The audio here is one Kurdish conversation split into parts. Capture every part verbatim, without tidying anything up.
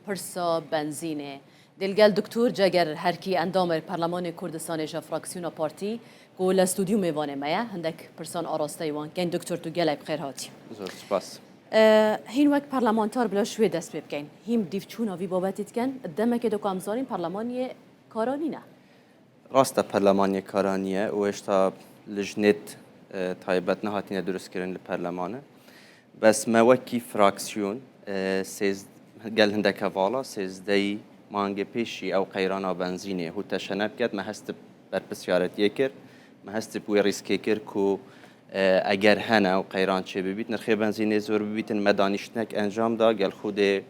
Pirsa benzînê. Dê li gel Doktor Ceger Herkî, endamê Perlemanê Kurdistanê ji fraksiyona partî ku li stûdyo mêvanê me ye, hindek pirsan arasteyî wan kein. Doktor, tu gelek bi xêr hatî. Zor spas. E, hîn wek perlemantar bila ji wê dest pê bikeyn. Hîn dîvçûna vî babetî dikin, demekê de ku em zanîn perleman yê kara nîne. Rast e, perleman yê kara nîne û hêşta lijnêt, e, taybet nehatine dirustkirin li perlemanê. Bes me wekî fraksiyon, e, sêz-, gel hindek hevala, sêzdehî mangê pêşî ew qeyrana benzînê hû teşene biket, me hestib berpirsyarêtiyê kir, me hestib wê rîskê kir ku, e, eger hene ew qeyran çê bibît, nirxê benzînê zor bibîtin, me danîştinek encam da, gel xwedê,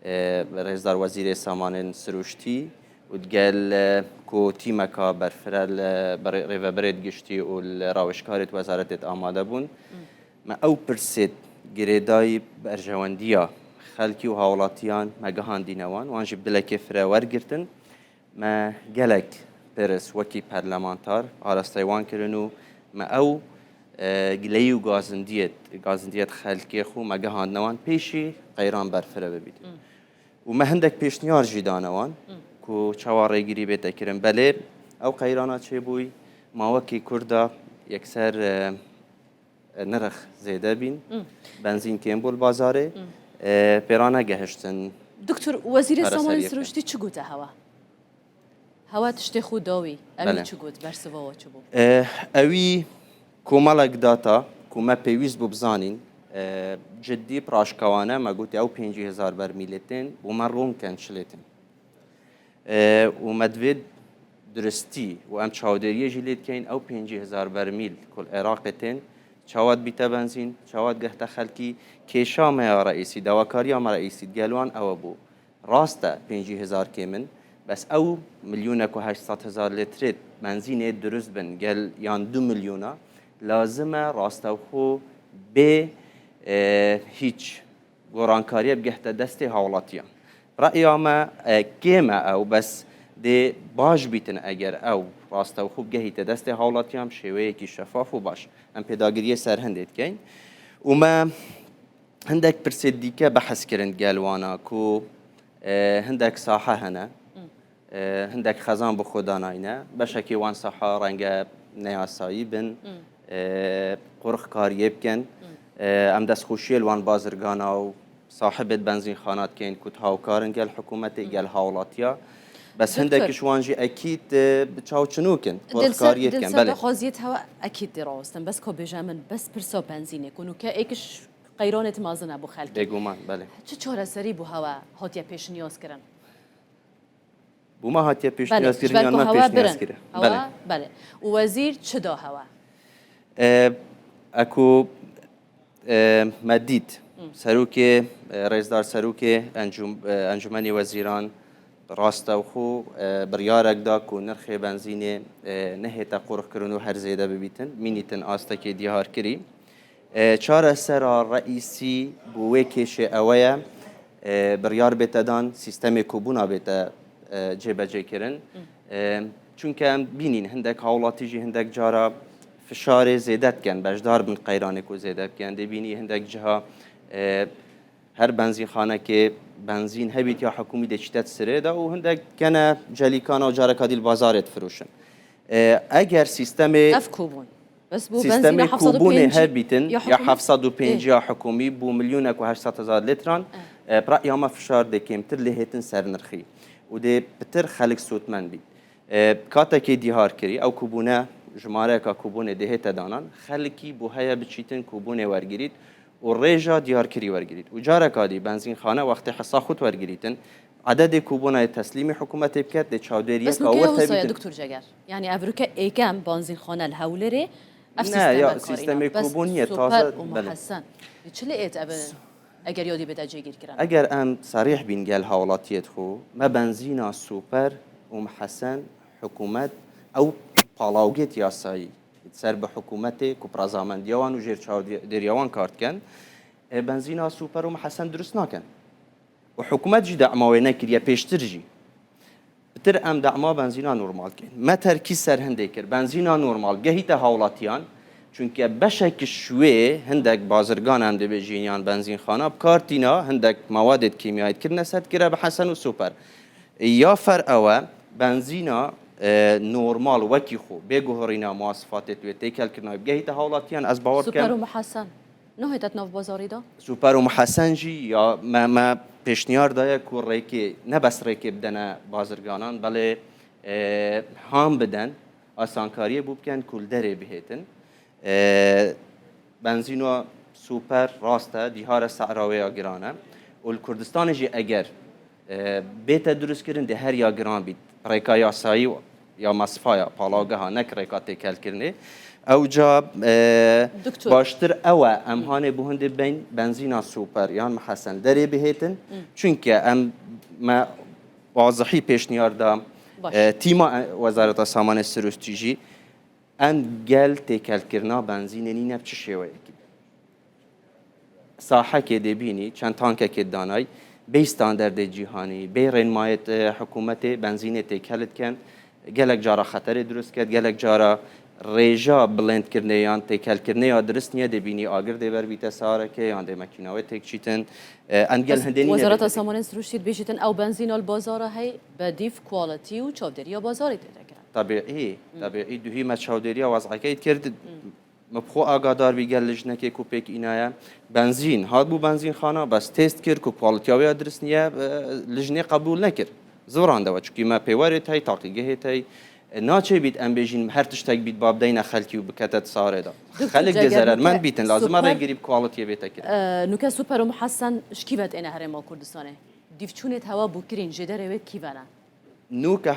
e, rêzdar wezîrê samanên sirûştî û digel, e, ku tîmeka berfireh li berê-, rêveberêt giştî û li rawêjkarêt wezaretêt amade bûn. Me ew pirsêt girêdayî berjewendiya xelkî û hawlatiyan me gihandîne wan. Wan jî bi dilekê fire wergirtin. Me gelek pirs wekî perlemantar arasteyî wan kirin û me ew, e, gileyî û gazindiyêt, gazindiyêt xelkê xwe me gihandine wan pêşî qeyran berfireh bibît. Û me hindek pêşniyar jî dane wan ku çawa rêgirî bête kirin. Belê ew qeyrana çêbûyî ma wekî Kurda yekser, e, e, nirx zêde bîn, benzîn kêm bû li bazarê, e, pê ra negehiştin. Doktor, Wezîrê Samanên Sirûştî çi gote hewa? Hewa tiştê xwe dawî, ewî çi got, bersiva we çi bû? E, ewî komelek data ku me pêwîst bû bizanîn, e, cidî, bi raşkewane me gotî ew pêncî hezar bermîlê tên, bo me ron ken çilê tên. E, û me divê duristî û em çavdêriyê jî lê dikeyn, ew pêncî hezar bermîl ku li Iraqê tên, çawa dibîte benzîn, çawa digehte xelkî, kêşa me ya reîsî, dawakariya me reîsî digel wan ewe bû. Rast e, pêncî hezar kêm in, bes ew milyonek û heşt sed hezar litrê benzînê durist bin, gel yan du milyona, lazim e rastewxo bê, e, hîç gorankariyê bigehte destê hawlatiyan. Reya me, e, kêm e ew, bes dê baş bîtin eger ew rastewxo bigehîte destê hawlatiyan bi şêweyekî şefaf û baş. Em pêdagiriyê ser hindê dikeyn. Û me hindek pirsê dîke behs kirin gel wana ku, e, hindek sahe hene. E, hindek xezan bi xwe danayne. Beşekê wan saha renge neyasayî bin, e, qurxkariyê bikin. E, em destxweşiyê li wan bazirgana û sahibêt benzînxana dikeyn ku hawkar in gel hikûmetê, gel hawlatiya. Bes hindek ji wan jî ekîd, e, bi çavçinok in, qurxkariyê dikin. Belê. Xwaziyet hewa ekîd dê rawestin. Bes ka bêje min, bes pirsa benzînê ku nûke êkiş qeyranêt mezin e bo xelkê. Bêguman, belê. Çi çareserî bo hewa hatiye pêşniyaz kirin? Bo me hatiye pêşniyaz kirin yan me pêşniyaz kire? Belê. Û wezîr çi da hewa? E, e ku, e, me dît, serokê, e, rêzdar serokê encûm-, e, Encûmenê Wezîran rastewxo, e, biryarek da ku nirxê benzînê, e, nehête qurxkirin û her zêde bibîtin, mînîtin astekê diyar kirî. E, çaresera reîsî bo wê kêşê ewe ye, e, biryar bête dan, sîstemê kobûna bête, e, cêbecêkirin. E, çunke em bînîn hindek hawlatî jî hindek cara fişarê zêde dikin, beşdar bin qeyranê ku zêde bikin. Dê bînî hindek ciha, e, her benzînxanekê benzîn hebît ya hikûmî dê çîte sirê de û hindek kene celîkana û careka dî li bazarê difiroşin. E, eger sîstemê Ev ku bûn. Bes bo benzîna heft sed û pêncî hebîtin ya heft sed û pêncî ya hikûmî bo milyonek û heşt sed hezar litran, e, bi reya me fişar dê kêmtir lê hêtin ser nirxî û dê pitir xelk sotmend bît. E, katekê diyar kirî, ew kubûne, jimareyeka kubûnê dê hête danan, xelkî bo heye biçîtin kubûnê wergirît û rêja diyarkirî wergirît. Û careka dî benzînxane wextê hesa xwe wergirîtin, ededê kubûnayê teslîmî hikûmetê biket, dê çavdêriyeka wir hebîtin. Bes nûke wisa ye, Doktor Ceger? Yanî ev rûke êkem benzînxane li Hewlêrê, ev sîsteme karîna. Ne, ya, sîstemê kubûn niye, taze, belê. Bes Super û Muhesen. Çi lê êt ev, eger yadî bête cêgîrkirin? Eger em serîh bîn gel hawlatiyê xwe, me benzîna Super û Muhesen hikûmet ew palawgêt yasayî ser bi hikûmetê ku bi razamendiya wan û jêr çavdêriya wan kar dikin, e, benzîna Super û Muhesen dirust nakin. Û hikûmet jî dema wê nekiriye pêştir jî. Pitir em dema benzîna normal keyn. Me terkî ser hindê kir. Benzîna normal gehîte hawlatiyan, Çunke beşek ji wê hindek bazirgan em dibêjin yan benzînxana bi kar tîna hindek mawadê kîmyayî dikirine sedkire bi hesen û super. Ya fer ew e, benzîna, e, normal wekî xwe bê guhorîna muwasifatê tu yê têkelkirina wê bigehîte hawlatiyan, ez bawer Super dikim û Muhesen nahête nav bazarî de? Super û Muhesen jî ya me, me pêşniyar daye ku rêkê, ne bes rêkê bidene bazirganan, belê, e, han biden, asankariyê bû bikin ku li derê bihêtin. E, benzîno super rast e, dîhare sehra wê ya giran e. Û li Kurdistanê jî eger, e, bête dirustkirin dê her ya giran bît. Rêka yasayî ya mesfa ya palawgeha, nek rêka têkelkirinê. Ewca, e, Doktor. Baştir ew e, em hanê bû hindê bên benzîna super yan mihesen derê bihêtin. Çunke em me wazihî pêşniyar da, Baş. E, tîma, e, Wezareta Samanê Sirûstî jî em gel têkelkirina benzînê nîne bi çi şêweyekî. Sahekê dê bînî, çend tankekê danay, bê standerdê cîhanî, bê rênmayê, e, hikûmetê benzînê têkel dikin. Gelek cara xeterê dirust ket, gelek cara rêja bilindkirinê yan têkelkirinê ya dirist niye, dê bînî agir dê ber bîte sarekê yan dê mekîna wê têk çîtin. E, em gel hindê nîne Wezareta bê têk- Samanên Sirûştî dibêjîtin ew benzîna li bazara hey bedîf quality û çavdêriya bazarê tê de kirin. Tabiî, tabiî. Duhî me çavdêriya wazekeyî dikir. Me bi xwe agadar bî gel lijnekê ku pêk înaye. Benzîn, hat bû benzînxana, bes test kir ku qualitiya wê ya dirist niye, e, lijnê qebûl nekir. Ziviran de we, çikî me pêwerê tey, taqîgehê tey. E, naçê bît em bêjîn her tiştek bît ba bideyne xelkî û bikete di sarê de. Doktor Xelk dê Ceger, zerermend nûke bîtin, lazim e super, rêgirî bi quality bê te kirin. E, nûke Super û Muhesen ji kî ve têne herêma Kurdistanê? Dîvçûnêt hewa bûkirîn jê derê wê kî ve ne? Nûke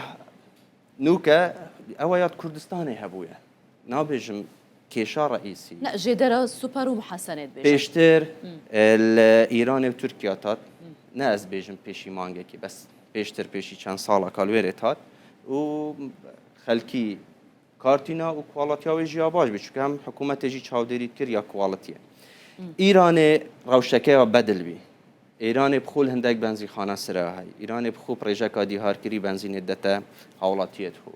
Nûke ew ya di Kurdistanê hebûye. Nabêjim kêşa reîsî. Ne, jêdera Super û Muhesenê dibêje. Pêştir, e, li Îranê û Tirkiya tat. Ne ez bêjim pêşî mangekî, bes pêştir, pêşî çend saleka li wêrê tat. Û xelkî kartîna û qualitiya wê jî ya baş bî. Çunke hem hikûmetê jî çavdêrî dikir ya qualitiye. Îranê rewşeke ya bedil bî. Îranê bi xwe li hindek benzînxana sira hey. Îranê bi xwe bi rêjeka dîharkirî benzînê dete hawlatiyê dixwe.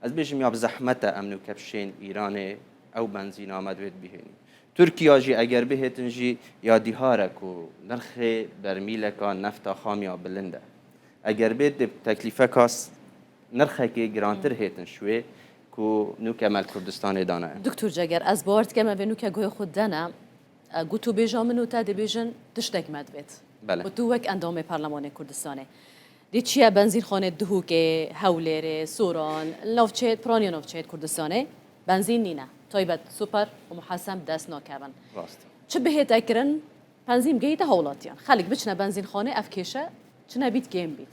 Ez bêjim ya bi zehmet e em nûke bişên Îranê ew benzîna me divêt bihênî. Tirkiya jî eger bihêtin jî ya dîhar e ku nirxê bermîleka nefta xam ya bilind e. Eger bêt dê teklîfeka s-, nirxekê girantir hêtin şwê ku nûke me li Kurdistanê dane. Doktor Ceger, ez bawer dikim em vê nûke guhê xwe dene. E, gotûbêja min û te dibêjin tiştek me divêt. Belê. Ku tu wek endamê Parlemanê Kurdistanê. Dê çi ye benzînxanê Duhokê, Hewlêrê, Soran, navçeyê, piraniya navçeyê Kurdistanê benzîn nîne. Taybet Super û Muhesen bi dest nakevin. Rast. Çi bihête kirin, benzîn bigehîte hawlatiyan. Xelk biçine benzînxanê ev kêşe çi nebît kêm bît.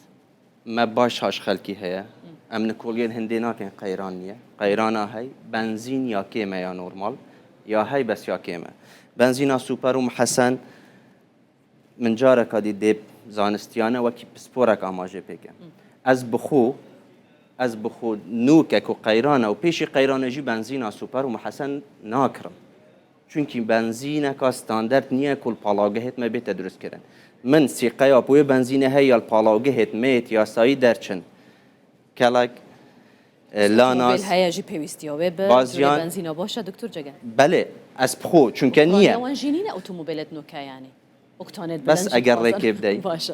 Me baş haş xelkî heye. Em nikoliyên hindê nakin qeyran niye. Qeyrana hey, benzîn ya kêm e ya normal, ya hey bes ya kêm e. Benzîna Super û Muhesen min careka dî dê zanistiyane wekî pisporek amaje pêke. Ez bi xwe, ez bi xwe nûke ku qeyrana û pêşî qeyrana jî benzîna Super û Muhesen nakirim. Çunkî benzîneka standard niye ku li palawgehêt me bête dirustkirin. Min sîqeya bi wê benzînê heye ya li palawgehêt me yêt yasayî derçin. Kelek, e, Lanas, Otomobîl heye jî pêwîstiya wê bi bazîyan, curê benzîna baş e, Doktor Ceger? Belê, ez bi xwe, çunke niye. Wan jî nîne otomobîlêt nûke yanî. Oktanêt bilind jî dixwazin. Bes eger rêkê bidey. Baş e.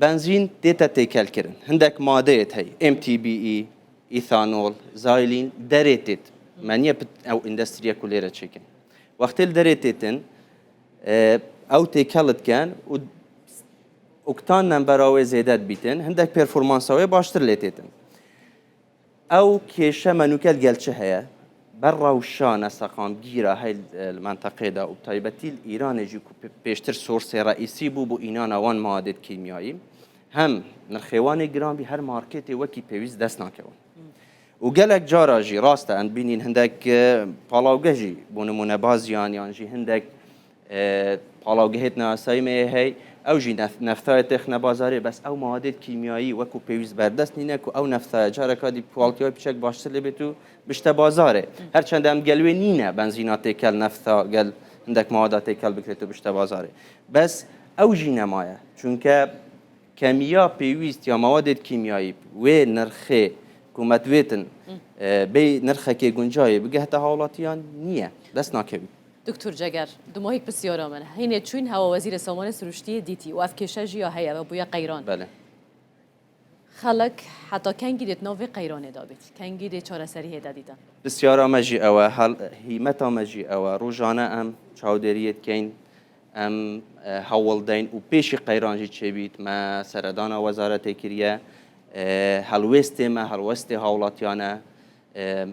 Benzîn tête têkelkirin. Hindek madeyêt hey. M T B E, ethanol, xaylîn, derê têt. Me niye pit ew endustriyê ku lêre çêkin. Wextê li derê têtin, e, ew têkel dikin û oktan nembera wê zêde dibîtin, hindek performansa wê baştir lê têtin. Ew kêşe me nûke li gel çi heye? Ber rewşa neseqamgîra hey, e, li menteqê de û bi taybetî li Îranê jî ku pê-, pêştir sorsê reîsî bû bo înana wan mawadêt kîmyayî, hem nirxê wan ê giran bî, her marketê wekî pêwîst dest nakevin. Û gelek cara jî rast e, em dibînîn hindek, e, palawgeh jî, bo nimûne baziyan yan jî hindek, e, palawgehêt neyasayî me yê hey, ew jî nef-, neftayê têxine bazarê, bes ew mawadêt kîmyayî wekû pêwîst berdest nîne ku ew neftaya careka dî qualitiya wê piçek baştir lê bêt û bişte bazarê. Her çend em gel wê nîne benzîna têkel, nefta gel hindek mawada têkel bikrêt û bişte bazarê. Bes ew jî nemaye. Çunke kemiya pêwîst ya mawadêt kîmyayî wê nirxê ku me divêtin, e, bê nirxekê guncayê bigehte hawlatiyan, niye. Dest nakevî. Doktor Ceger, dumahîk pisyara min. Hînê çûyn hewa Wezîrê Samanê Siruştiyê dîtî û ev kêşe jî ya heye ve bûye qeyran. Belê. Xelk heta kengî dê di nav vê qeyranê de bît? Kengî dê çareserî hê de dîtin? Pisyara me jî ew e, hal-, hîmeta me jî ew e. Rojane em çawdêriyê dikeyn, em, e, hewl deyn û pêşî qeyran jî çêbît. Me seredana wezaretê kiriye, e, helwêstê me, helwestê hawlatiyan e. E,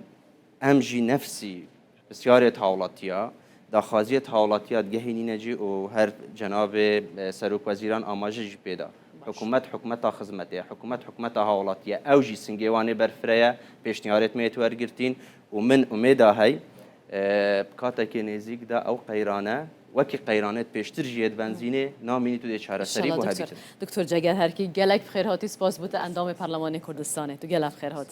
em jî nefsî pisyarêt hawlatiya, daxwaziyêt hawlatiya digehînîne cî û her cenabê, e, serokwezîran amaje jî pê da. Hikûmet hikûmeta xizmetê ye, hikûmet hikûmeta hawlatiye. Ew jî singê wan ê berfireh e, pêşniyarêt me yêt wergirtîn û min umêda hey, e, bi katekê nêzîk de ew qeyrane, wekî qeyranêt pêştir jî yêt benzînê, namînî tu dê çareserî Înşallah bo doktor. hebîtin. Doktor Ceger Herkî, gelek bi xêr hatî, spas bo te endamê Parlemanê Kurdistanê. Tu gelek bi xêr hatî.